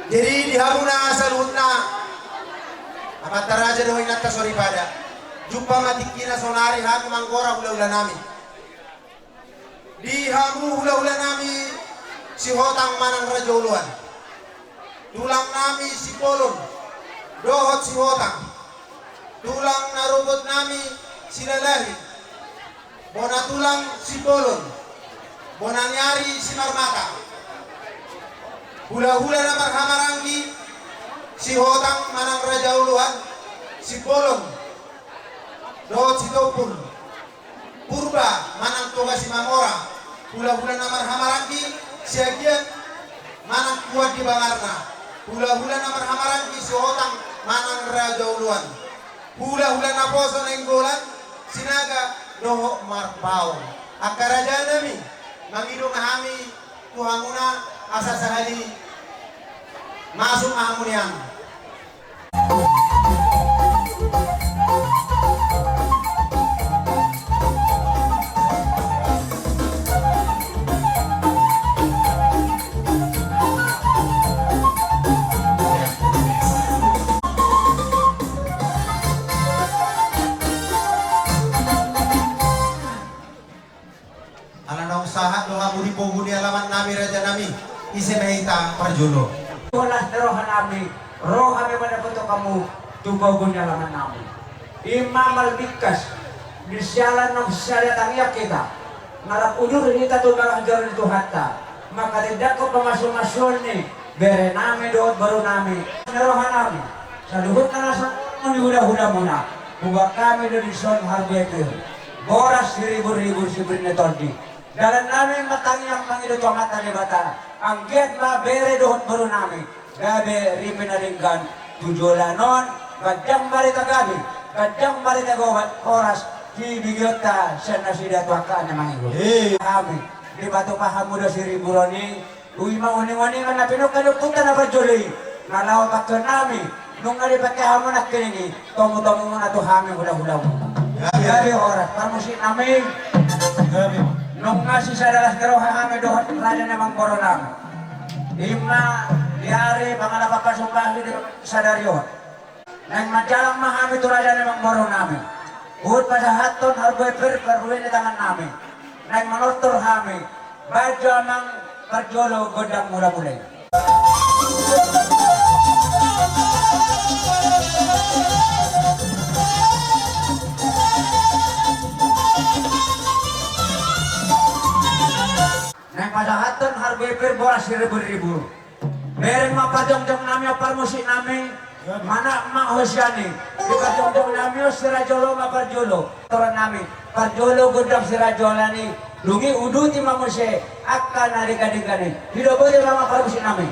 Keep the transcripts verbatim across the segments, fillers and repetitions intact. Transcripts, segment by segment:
Jadi di hamuna saluhutna, amanta raja dohot inanta soripada, jumpa ma tingkina sonari hami manggora hulahulanami. Di hamu hulahulanami Sihotang manang Raja Oloan, tulangnami Simbolon dohot Sihotang, tulang na rorobotnami Silalahi, bona tulang Simbolon, bona ni ari Simarmata. Hulahula na marhahamaranggi Sihotang manang Raja Oloan, Simbolon dohot Sitompul, Purba manang Toga Simamora, hulahula na marhahamaranggi Siagian manang Kuat di Bangarna, hulahula na marhahamaranggi Sihotang manang Raja Oloan, hulahula naposo Nainggolan, Sinaga dohot Marpaung. Angka rajanami, mangido ma hami tu hamuna asa sahali masuk ma hamu nian. Ala naung sahat do hamu di pogu ni alamannami rajanami, ise ma hita parjolo? Horas ni rohanami, ro hami mandapothon hamu tu pogu ni alamannami. I ma marbingkas di siala naung sada tangiang hita, na rap udur hita tu bagas joro ni Tuhanta, manghatindanghon pamasumasuon ni berenami dohot borunami. Ni rohanami, saluhutna na songon i hulahulamuna, huboan hami do dison harbue pir, boras siriburribur sibirni tondi. Dalannami ma tangiang mangido tu Amanta Debata, anggiat ma bere dohot borunami gabe ripe na denggan tu joloan on, ganjang marhite gabe, ganjang marhite gobat, horas di begeonta sian nasida tu angka na mangihut. Hami, dipatupa hamu do siriburribur i, i ma uninguningan na pinungka ni ompunta na parjolo i, na laho pangkeonnami, nunga dipangke hamu nangkining i, tomutomuna tu hami hulahulamu. Gabe. Gabe horas, parmusiknami. Gabe. Nunga sisada las ni roha hami dohot raja ni amangborunami. I ma di ari pangalapan pasombahi di sadari on. Naeng manjalang ma hami tu raja ni amangborunami. Huhut pasahathon harbue pir parrue ni tangannami. Naeng manortor hami, bahen jo amang parjolo gondang mulamula i. Naeng pasahathon harbue pir boras siriburribur. Bereng ma parjongjongnami on parmusiknami, manat ma ho sian i. Di parjongjongnami on sirajolo ma parjolo. Torannami, parjolo gondang sirajolaan i, dung i uduti ma muse angka na denggan-denggan i. Didoboti ma amang parmusiknami.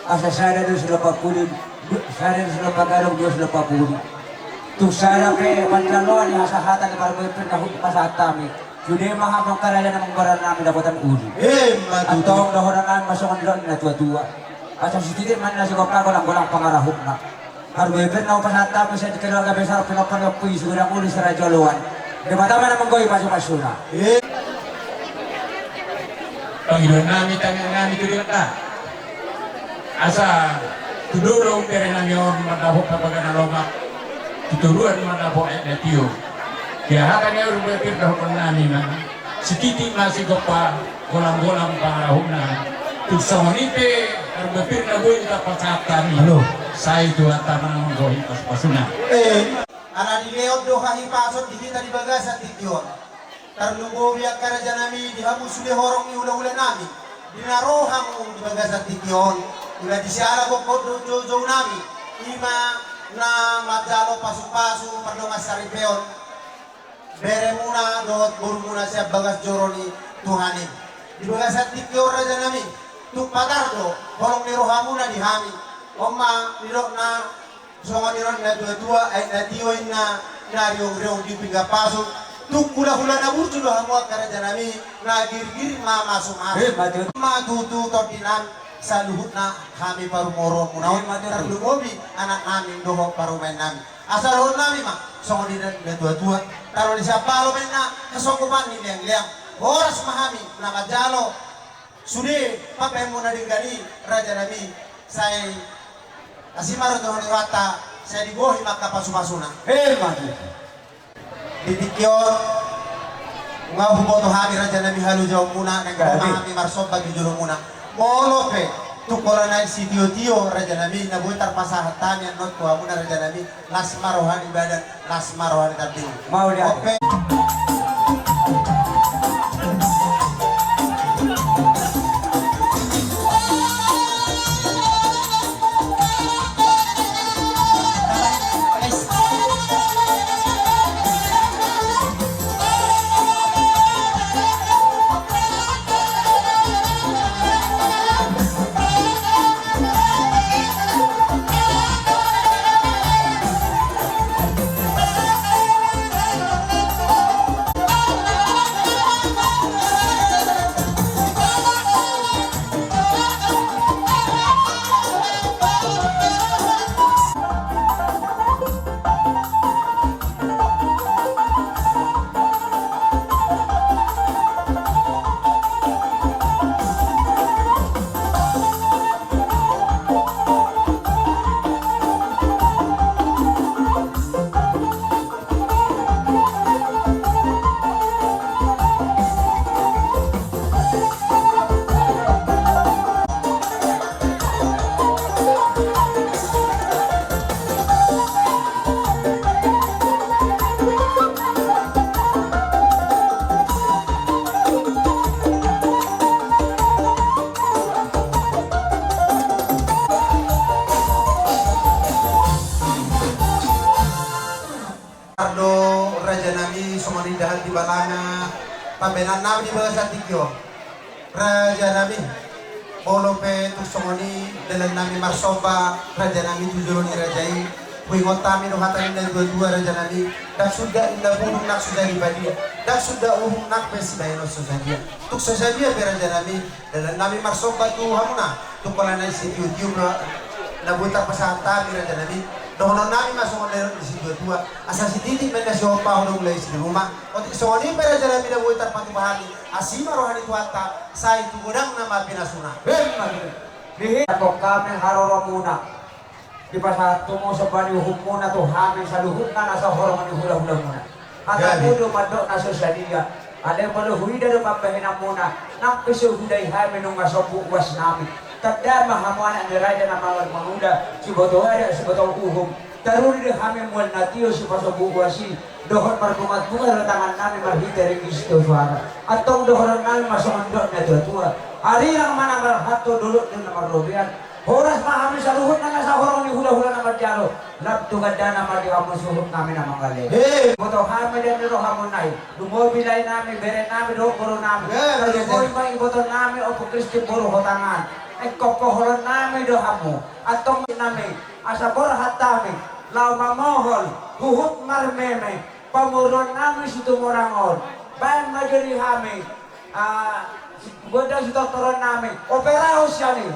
Asa sada do silopa pudi, sada do silopa gadong, dua silopa pudi. Tung sada pe panjaloan ni hasahatan ni parboipir na hupasahat hami. Sude ma hamu angka raja na manggoran nami dapotan uli. Emma tutu. Antong dohonon nami ma songon nidok ni na tua-tua. Asa sititi ma ninna sigompa, golang-golang pangarahutna. Parboipir na hupasahat hami sian keluarga besar Pinompar ni Ompu i, sigodang uli saraja joloan. Debata ma na manggohi pasu-pasuna. Pangidoan nami, tangiang nami tu Debata. Asa tu dolok bere nami on mandapot parbagasan na lomak, tu toruan mandapot aek na tio. Di hata ni aek na tio dohonon nami ma, sititi ma sigompa, golang-golang pangarahutna. Tung songon i pe parboipir na boi tarpasahat hami. Sai Tuhanta ma na manggohi pasu-pasuna. Ala dilehon do hahipason di hita di bagasan tingki on. Tarlumobi angka raja nami di hamu sude horong ni hula-hula nami, di na ro hamu di bagasan tingki on. Ima di siala gokhon dohot jou-jou nami, ima na manjalo pasu-pasu mardongan saripeon beremuna dohot borumuna sian bagas joro ni Tuhan i. Di bagasan tingki on raja nami, tung patar do holong ni rohamuna di hami. On ma nidokna, songon nidok ni na tua-tua, aek na tio inna, na riong-riong di pinggan pasu. Tung hula-hula na burju do hamu angka raja nami, na gir-gir ma masu-masu. Emma tutu. Ma tutu tondinami saluhutna hami parumaenmuna on. Emma tutu. Tarlumobi anak nami dohot parumaen nami. Asa dohonon nami ma songon nidok ni na tua-tua. Tano ni siambalo ma inna, hasonggopan ni leang-leang. Horas ma hami na manjalo sude pambahenmuna denggan i raja nami, sai asi ma roha ni Tuhanta, sai digohi ma angka pasu-pasuna. Emma tutu. Di tingki on nunga huboto hami raja nami halojaonmuna, naeng ro ma hami marsomba tu jolomuna. Molo pe tung holan aek sitio-tio raja nami na boi tarpasahat hami annon tu hamuna raja nami, las ma roha ni badan, las ma roha ni tanding. Mauliate. Ope. Pardo raja nami songon indahan di balanga pambahenan nami di bagasan tingki on. Raja nami, molo pe tung songon i dalan nami marsomba raja nami tu jolo ni raja i, huingot hami do hata ni na tua-tua raja nami, ndang suda inda bulung nang so jadi badia, ndang suda uhum nang pe sibahenon so sadia. Tung so sadia pe raja nami, dalan nami marsomba tu hamuna, tung holan aek sitio-tio na boi tarpasahat hami raja nami, dohonon nami ma songon nidok ni situa-tua, asa sititi ma inna sihompahon do mulai sian rumah. Otik songon i pe raja nami na boi tarpatupa hami, asi ma roha ni Tuhanta, sai tu godangna ma pinasuna. Emma tutu. Dihitung hami haroromuna, dipasahat hamu somba ni uhumuna tu hami saluhutna na so horong ni hula-hulamuna. Hatamu do mandok na so sadia. Alai molo huida do pambahenanmuna, nang pe so hudai hami nunga sombu uas nami. Tanda ma hamu anak ni raja na mangalap mangula, siboto adat siboto uhum. Taruli do hami mual na tio sipasombu uas i, dohot marbungat-bungat do tangan nami marhite ringgit sitio suara. Antong dohonon nami ma songon nidok ni na tua-tua. Arirang ma na marhalto, dolok do na marrobean. Horas ma hami saluhutna na so horong ni hula-hula na manjalo. Lam tu gandana ma di hamu suhut nami na mangalean. Hei. Boto hami denggan ni rohamuna i. Lumobi lae nami, bere nami dohot boru nami. Hei. Tarlumobi ma iboto nami Ompu Kristin boru Hotangan. Ingkon pohonon nami do hamu, antong nami, asa borhat hami, laho mamohon, huhut marmeme, pamoruon nami Situmorang on, baen ma jo di hami, ah, gondang sitortoron nami, operasi sian i.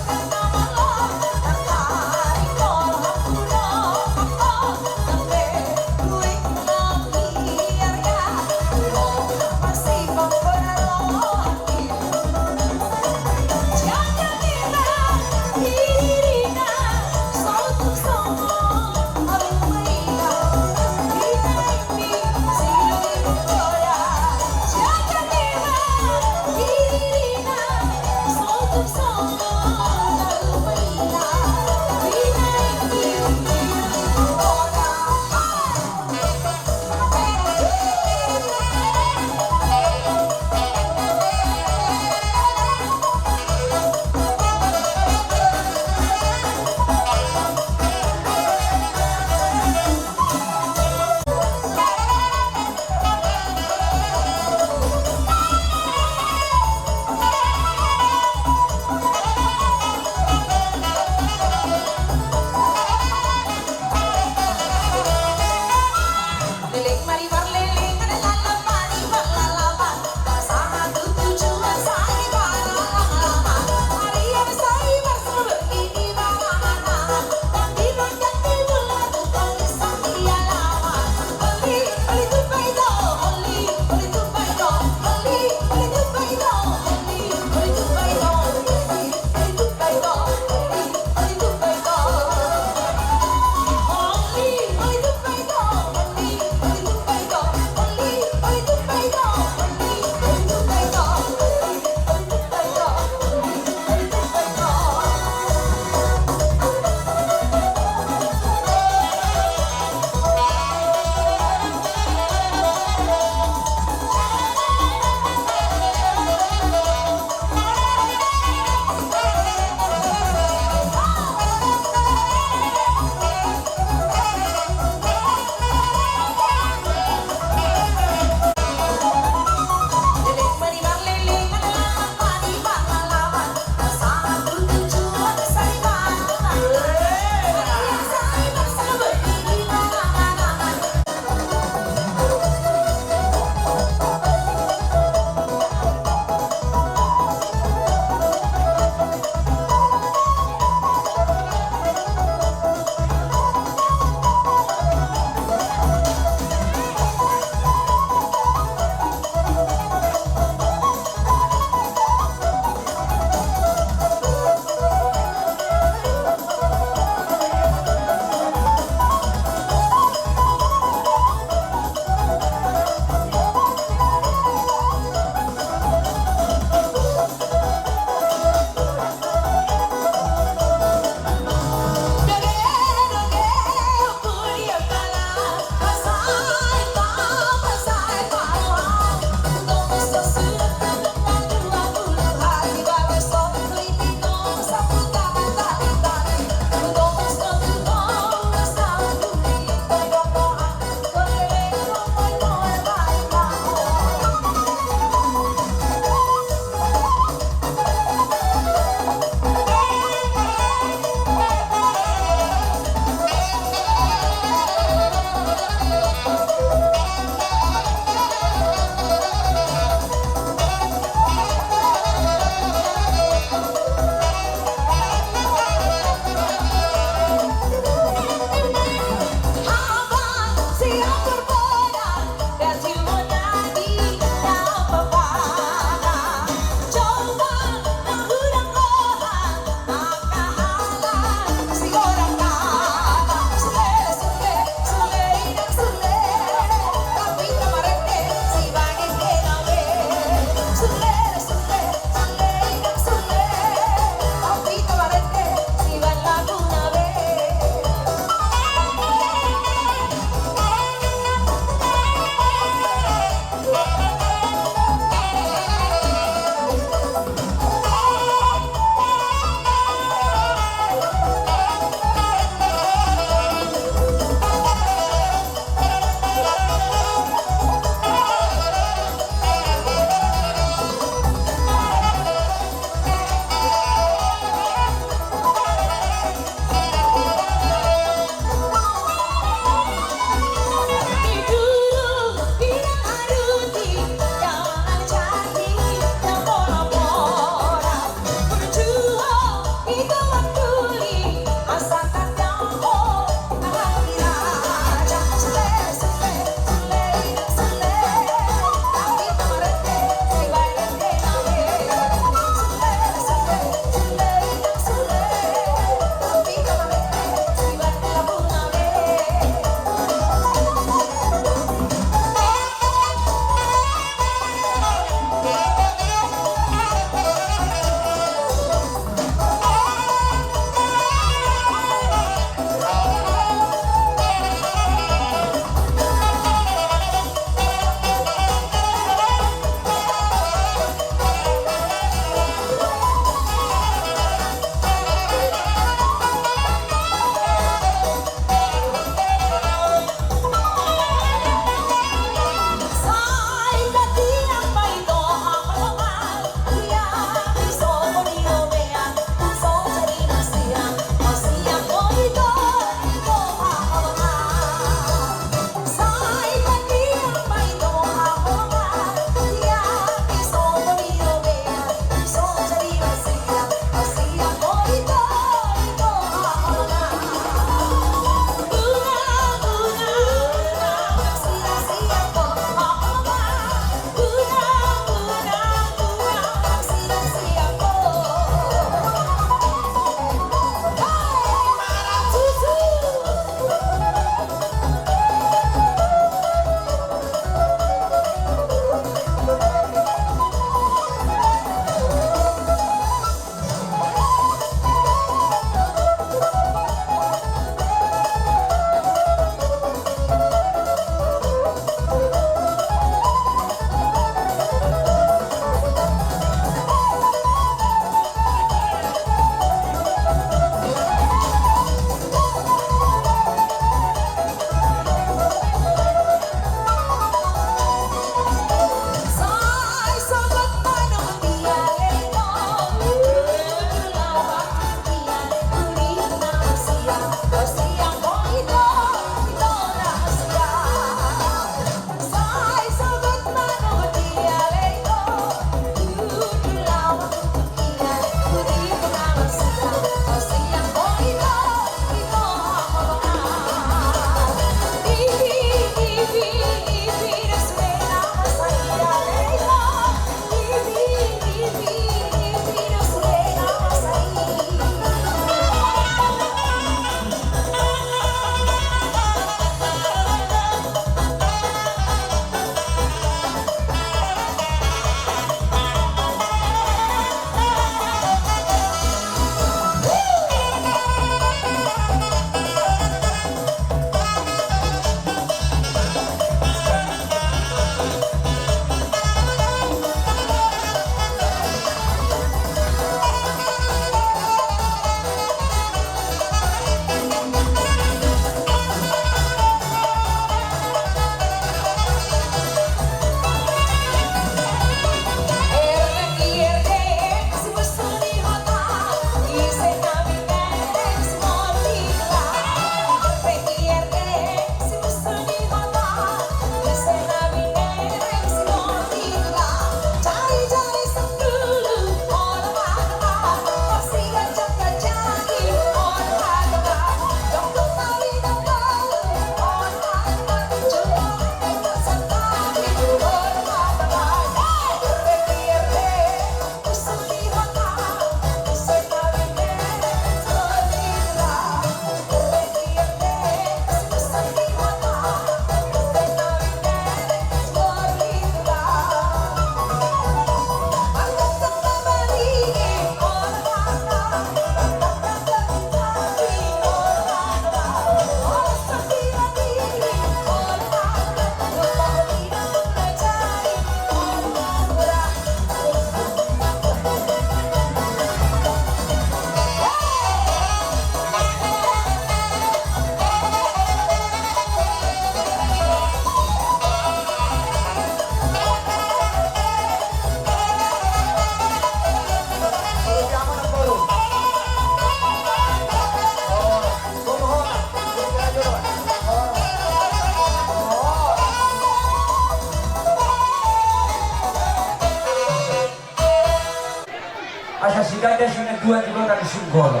Asa siganda sinadua di kota di Sunggolo.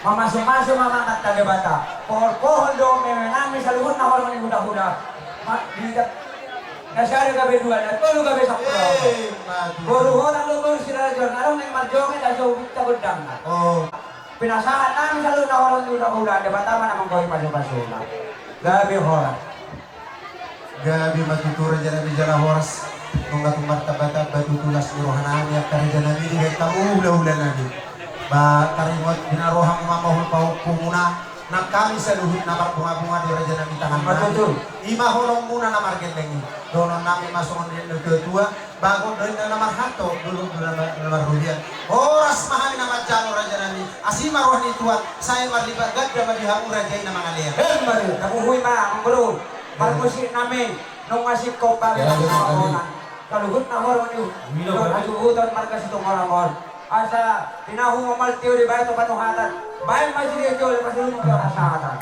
Mamasu-masu ma amanta Debata. Pohol-pohol do meme nami saluhutna horong ni hulahula. Ma, di, na sada gabe dua, na tolu gabe sampulu. Eh, madu. Boru horong do boru sirajo, na adong na marjongi, na jo bita godangna. Oh. Pinasahat nami saluhutna horong ni hulahula, Debata ma na manggohi pasu-pasuna. Gabe horas. Gabe ma tutu raja nami jala horas. Nunga tung martamba-tamba tutu las ni roha nami angka raja nami, dibahen hamu hula-hula nami. Ba taringot binahen rohamu ma, mohol pahompumuna. Nang hami saluhutna marbunga-bunga do raja nami tangan nami. Ima holongmuna na margelleng i. Dohonon nami ma songon nidok ni natua-tua. Bagot do inna na marhalto, dolok do na marrohian. Horas ma hami na manjalo raja nami. Asi ma roha ni Tuhan, sai marlipat ganda ma di hamu raja i na mangalean. Emma tutu, tapuhoi ma, amang boru. Parmusik nami, nunga singkop bagas. Saluhutna horong ni hula-hula, hasuhuton marga Situmorang on. Asa tinahu ma maltio dibahen tu panuhatan. Bahen ma siditio di pasulungan tu hasahatan.